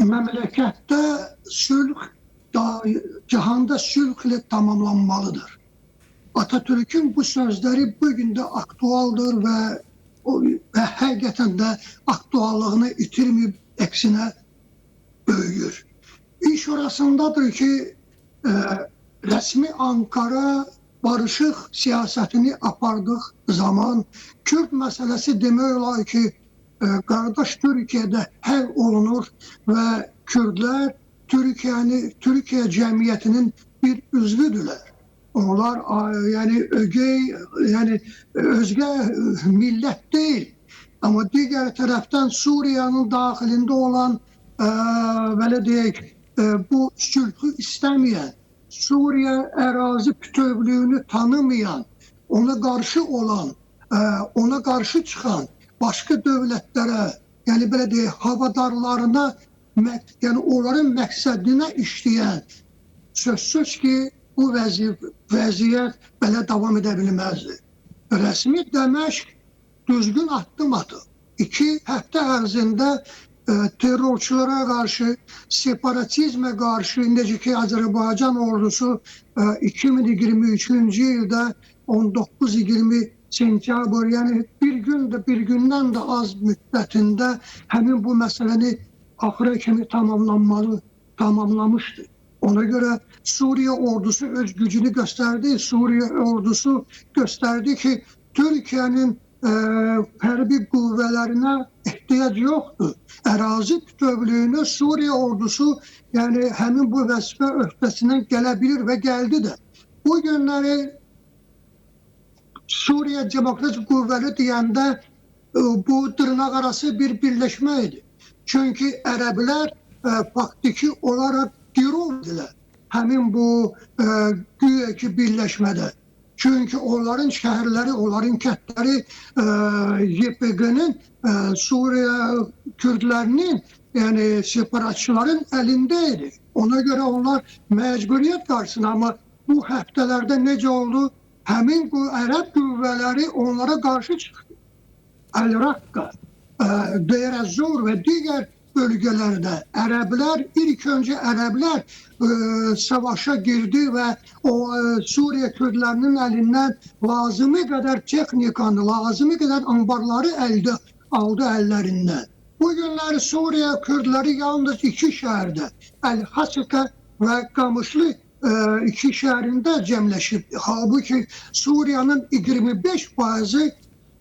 Məmləkətdə sülh, cahanda sülhlə tamamlanmalıdır. Atatürk'ün bu sözləri bugün də aktualdır və həqiqətən də aktuallığını itirməyib, əksinə böyüyür. İş orasındadır ki, rəsmi Ankara barışıq siyasətini apardıq zaman Kürd məsələsi demək olar ki, qardaş Türkiyədə həll olunur və Kürdlər Türkiyə cəmiyyətinin bir üzvüdürlər. Onlar yəni ögey, yəni özgə millət deyil. Amma digər tərəfdən Suriyanın daxilində olan belə deyək, bu sülhü istəməyən, Suriya ərazi bütövlüyünü tanımayan, ona qarşı olan, ona qarşı çıxan başqa dövlətlərə, yəni belə deyək, havadarlarına, yəni onların məqsədinə işləyən, sözsüz ki, bu vəziyyət belə davam edə bilməzdi. Rəsmi Dəməşq düzgün addım atıb. 2 həftə ərzində terrorçulara qarşı, separatizmə qarşı, necə ki Azərbaycan ordusu 2023-cü ildə 19-20 sentyabr, yəni bir gündən də az müddətində həmin bu məsələni axıra kimi tamamlamışdı. Ona görə Suriya ordusu öz gücünü göstərdi. Suriya ordusu göstərdi ki, Türkiyənin hərbi qüvvələrinə ehtiyac yoxdur. Ərazi bütövlüyünü Suriya ordusu, yəni həmin bu vəzifə öhdəsindən gələ bilir və gəldi də. Bu günləri Suriya Demokratik Qüvvələri deyəndə bu dırnaq arası bir birləşmə idi. Çünki ərəblər faktiki olaraq girov idilər həmin bu güya ki birləşmədə. Çünki onların şəhərləri, onların kəndləri YPG-nin, Suriya Kürdlərinin, yəni separatçıların əlində idi. Ona görə onlar məcburiyyət qarşısında, amma bu həftələrdə necə oldu? Həmin bu ərəb qüvvələri onlara qarşı çıxdı. Əl-Raqqa, Deir ez-Zor və digər bölgələrdə ərəblər, ilk öncə ərəblər savaşa girdi və o Suriya Kürdlərinin əlindən lazımi qədər texnikanı, lazımi qədər ambarları əldə aldı əllərindən. Bu günləri Suriya Kürdləri yalnız 2 şəhərdə, Əl-Hasəkə və Qamışlı 2 şəhərində cəmləşibdi. Halbuki Suriyanın 25%-i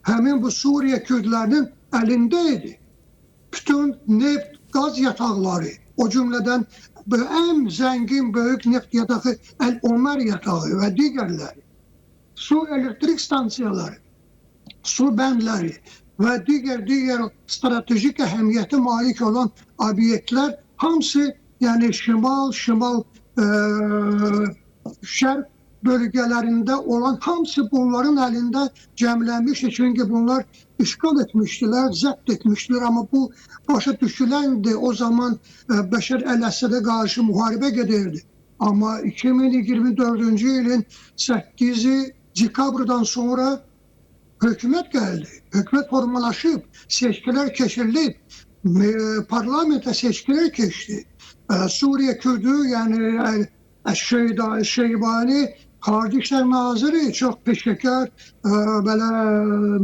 həmin bu Suriya Kürdlərinin əlində idi. Bütün neft, qaz yataqları, o cümlədən ən zəngin böyük neft yatağı Əl-Omar yatağı və digərləri, su elektrik stansiyaları, su bəndləri və digər stratejik əhəmiyyətə malik olan obyektlər hamısı, yəni şimal, şərq bölgələrində olan hamısı bunların əlində cəmlənmişdi. Çünki bunlar işğal etmişdilər, zəbt etmişdilər. Amma bu başa düşüləndir. O zaman Bəşər Əl-Əsədə qarşı müharibə gedirdi. Amma 2024-cü ilin 8-i dekabrdan sonra hökumət gəldi. Hökumət formalaşıb, seçkilər keçirilib, parlamentə seçkilər keçdi. Suriya Kürdü, yəni Şeybani Xarici İşlər Naziri çox peşəkar, belə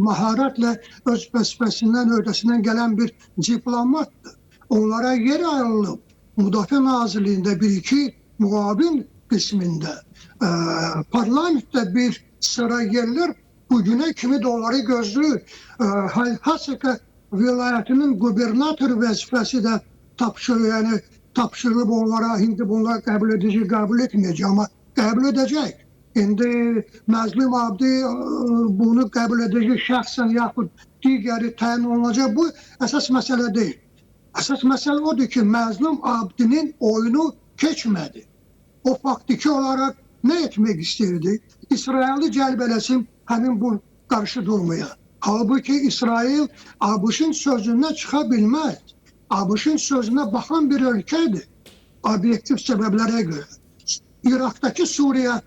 maharətlə öz vəzifəsindən, öhdəsindən gələn bir diplomatdır. Onlara yer ayrılıb. Müdafiə Nazirliyində 1-2 müavin qismində, parlamentdə bir sıra yerlər bugünə kimi də onları gözləyir. Hasəkə vilayətinin qubernator vəzifəsi də tapşırılır, yəni tapşırılıb onlara, indi bunlar qəbul edəcək, qəbul etməyəcək, amma qəbul edəcək. İndi Məzlum Abdi bunu qəbul edəcək şəxsən yaxud digəri təyin olunacaq. Bu əsas məsələ deyil. Əsas məsələ odur ki, Məzlum Abdinin oyunu keçmədi. O faktiki olaraq nə etmək istəyirdi? İsraili cəlb eləsin həmin bu qarşı durmaya. Halbuki İsrail ABŞ-ın sözündən çıxa bilməz. ABŞ-ın sözünə baxan bir ölkədir. Obyektiv səbəblərə görə. İraqdakı Suriya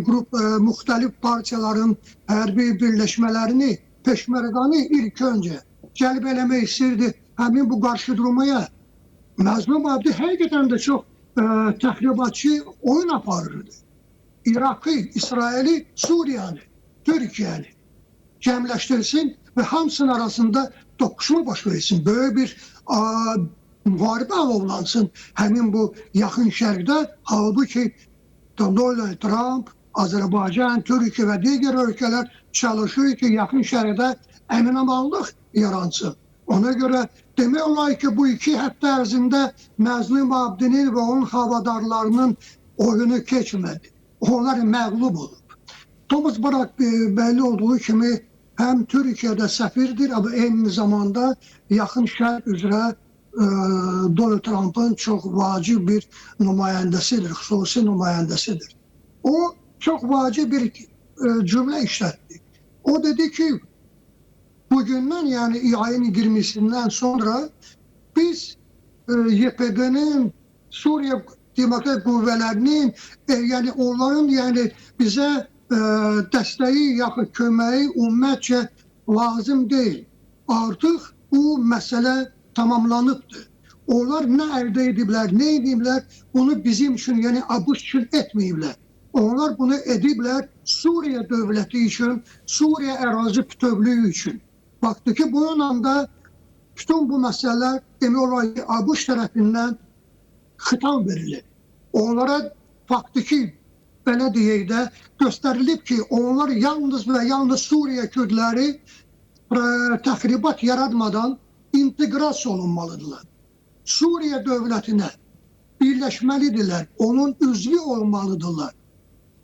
qrup müxtəlif partiyaların hərbi birləşmələrini, Peşmərqanı ilk öncə cəlb eləmək istəyirdi həmin bu qarşı durmaya. Məzlum Abdi həqiqətən də çox təxribatçı oyun aparırdı. İraqı, İsraili, Suriyanı, Türkiyəni cəmləşdirsin və hamısının arasında toqquşma baş versin. Böyük bir müharibə alovlansın həmin bu Yaxın Şərqdə. Halbuki Donald Trump, Azərbaycan, Türkiyə və digər ölkələr çalışır ki, Yaxın Şərqdə əminamanlıq yaransın. Ona görə demək olar ki, bu 2 həftə ərzində Məzlum Abdinin və onun havadarlarının oyunu keçmədi. Onlar məğlub olub. Thomas Barrack bəlli olduğu kimi həm Türkiyədə səfirdir, amma eyni zamanda Yaxın Şərq üzrə Donald Trump'ın çox vacib bir nümayəndəsidir, xüsusi nümayəndəsidir. O çox vacib bir cümlə işlətdi. O dedi ki, bugündən, yəni ayın 20-sindən sonra biz YPG-nin, Suriye Demokratik Qüvvələrinin, yəni onların yəni bizə dəstəyi yaxud köməyi ümumiyyətcə lazım deyil. Artıq bu məsələ tamamlanıbdır. Onlar nə əldə ediblər, nə ediblər, bunu bizim üçün, yəni ABŞ üçün etməyiblər. Onlar bunu ediblər Suriye dövləti üçün, Suriye ərazi bütövlüyü üçün. Baxdı ki, bununla da bütün bu məsələlər demək olar ki, ABŞ tərəfindən xitam verilir. Onlara faktiki, belə deyək də, göstərilib ki, onlar yalnız və yalnız Suriye Kürdləri təxribat yaratmadan inteqrasiya olunmalıdırlar. Suriye dövlətinə birləşməlidirlər, onun üzvü olmalıdırlar.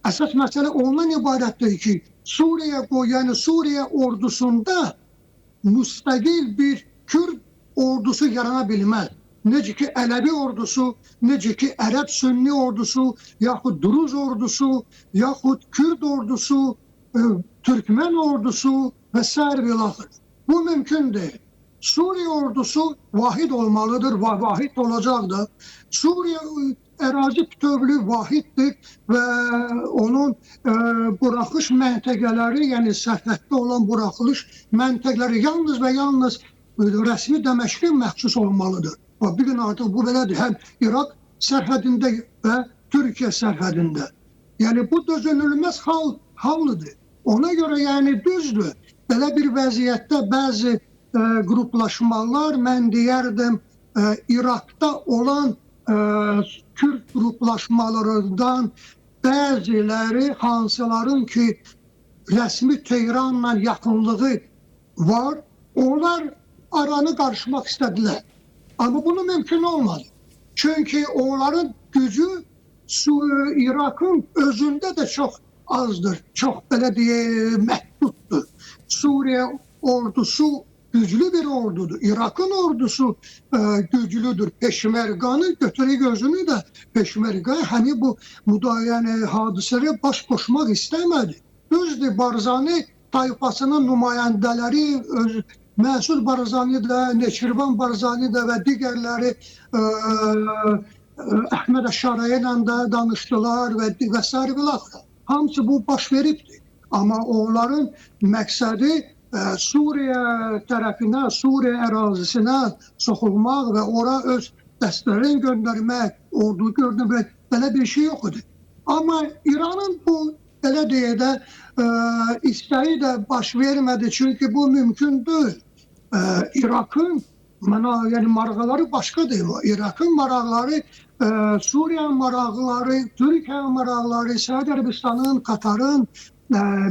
Əsas məsələ ondan ibarətdir ki, Suriye, yəni Suriye ordusunda müstəqil bir Kürd ordusu yarana bilməz. Necə ki Ələvi ordusu, necə ki Ərəb Sünni ordusu, yaxud Druz ordusu, yaxud Kürd ordusu, Türkmen ordusu və sair və ilaxır. Bu mümkün deyil. Suriye ordusu vahid olmalıdır, vahid olacaqdır. Suriye ərazi bütövlüyü vahiddir və onun buraxılış məntəqələri, yəni sərhəddə olan buraxılış məntəqələri yalnız və yalnız rəsmi Dəməşqə məxsus olmalıdır. Və bir gün artıq bu belədir. Həm İraq sərhədində və Türkiyə sərhədində. Yəni bu dözülməz haldır. Ona görə yəni düzdür. Belə bir vəziyyətdə bəzi qruplaşmalar, mən deyərdim, İraqda olan Kürd qruplaşmalarından bəziləri, hansıların ki, rəsmi Tehranla yaxınlığı var, onlar aranı qarışmaq istədilər. Amma bunu mümkün olmadı. Çünki onların gücü İraqın özündə də çox azdır, çox belə deyək, məhduddur. Suriye ordusu güclü bir ordudur. İraqın ordusu güclüdür. Peşmerganı götürük gözünü də Peşmerga həmin bu yəni, hadisələrə baş qoşmaq istəmədi. Düzdür, Barzani tayfasının nümayəndələri, Məsud Barzani də, Neçirvan Barzani də və digərləri Əhməd Əşşaraya ilə də danışdılar və sair və ilaxır. Hamısı bu baş veribdir. Amma onların məqsədi Suriye tərəfinə, Suriye ərazisinə soxulmaq və ora öz dəstələrini göndərmək, ordu göndərmək, belə bir şey yox idi. Amma İranın bu, belə deyək də, istəyi də baş vermədi, çünki bu mümkün deyil. İraqın yəni maraqları başqadır. İraqın maraqları, Suriyenin maraqları, Türkiye'nin maraqları, Səudi Ərəbistanın, Katarın,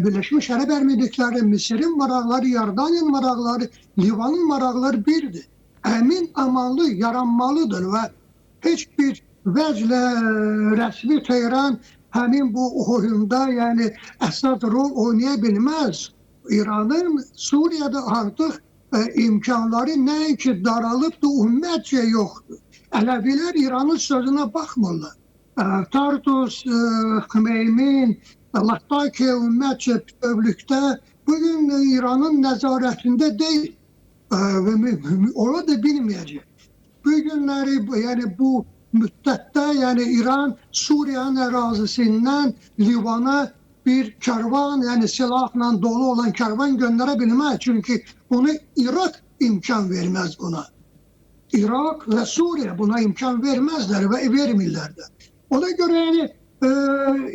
Birləşmiş Ərəb Əmirlikləri, Misirin maraqları, Yordaniyanın maraqları, Livanın maraqları birdir. Əmin amanlı yaranmalıdır və heç bir vəclə rəsmi Tehran həmin bu oyunda yəni əsas rol oynaya bilməz. İranın Suriyədə artıq imkanları nəinki daralıbdır, ümumiyyətcə yoxdur. Ələvilər İranın sözünə baxmırlar. Tartus, Xmeymin, Latakiya ümumiyyətcə bütövlükdə bugün İranın nəzarətində deyil və ola da bilməyəcək. Bu günləri, yəni bu müddətdə, yəni İran Suriyanın ərazisindən Livana bir karvan, yəni silahla dolu olan karvan göndərə bilməz. Çünki bunu İraq imkan verməz buna. İraq və Suriya buna imkan verməzlər və vermirlər də. Ona görə yəni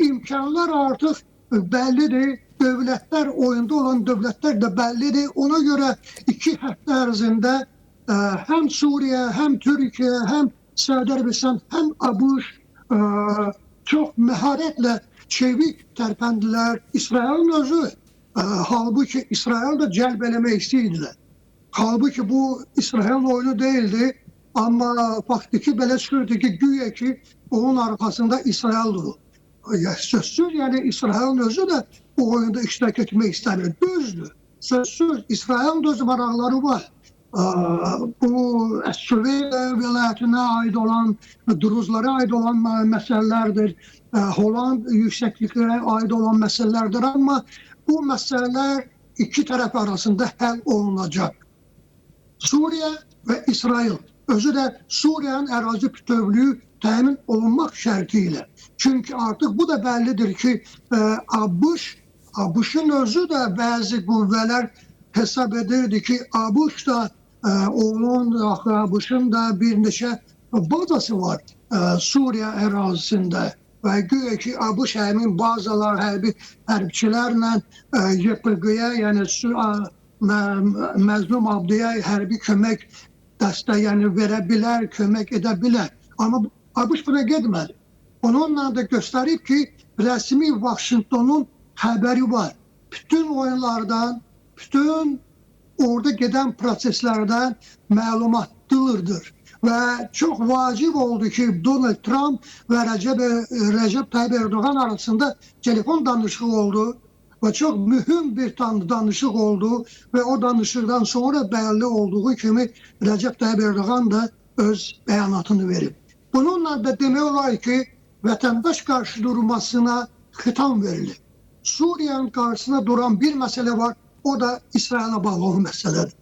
imkanlar artıq bəllidir. Dövlətlər, oyunda olan dövlətlər də bəllidir. Ona görə 2 həftə ərzində həm Suriya, həm Türkiyə, həm Səudiyyə Ərəbistan, həm ABŞ çox məharətlə çevik tərpəndilər. İsrailin özü, halbuki İsrail də cəlb eləmək istəyirdilər. Halbuki bu İsrailin oyunu deyildi, amma faktiki belə çıxırdı ki, güya ki onun arxasında İsrail durur. Ya, sözsüz, yəni İsrailin özü də bu oyunda iştirak etmək istəmir. Düzdür. Sözsüz İsrailin də öz maraqları var. Bu Süveyda vilayətinə aid olan, Druzlara aid olan məsələlərdir. Holand yüksəkliklərə aid olan məsələlərdir. Amma bu məsələlər iki tərəf arasında həll olunacaq. Suriya və İsrail. Özü də Suriyanın ərazi bütövlüyü təmin olunmaq şərti ilə. Çünki artıq bu da bəllidir ki, ABŞ-ın özü də bəzi qüvvələr hesab edirdi ki, ABŞ da onun, ABŞ-ın da bir neçə bazası var Suriya ərazisində və güya ki, ABŞ həmin bazalar, hərbi hərbçilərlə YPG-yə, yəni Məzlum Abdiyə hərbi kömək dəstək, yəni verə bilər, kömək edə bilər. Amma ABŞ buna getmədi. Onunla da göstərib ki, rəsmi Vaşinqtonun xəbəri var. Bütün oyunlardan, bütün orada gedən proseslərdən məlumatlıdır. Və çox vacib oldu ki, Donald Trump və Rəcəb Tayyip Erdoğan arasında telefon danışığı oldu və çox mühüm bir danışıq oldu və o danışıqdan sonra bəlli olduğu kimi Rəcəb Tayyip Erdoğan da öz bəyanatını verib. Bununla da demək olar ki, vətəndaş qarşı durmasına xitam verilir. Suriyanın qarşısına duran bir məsələ var, o da İsrailə bağlı olan məsələdir.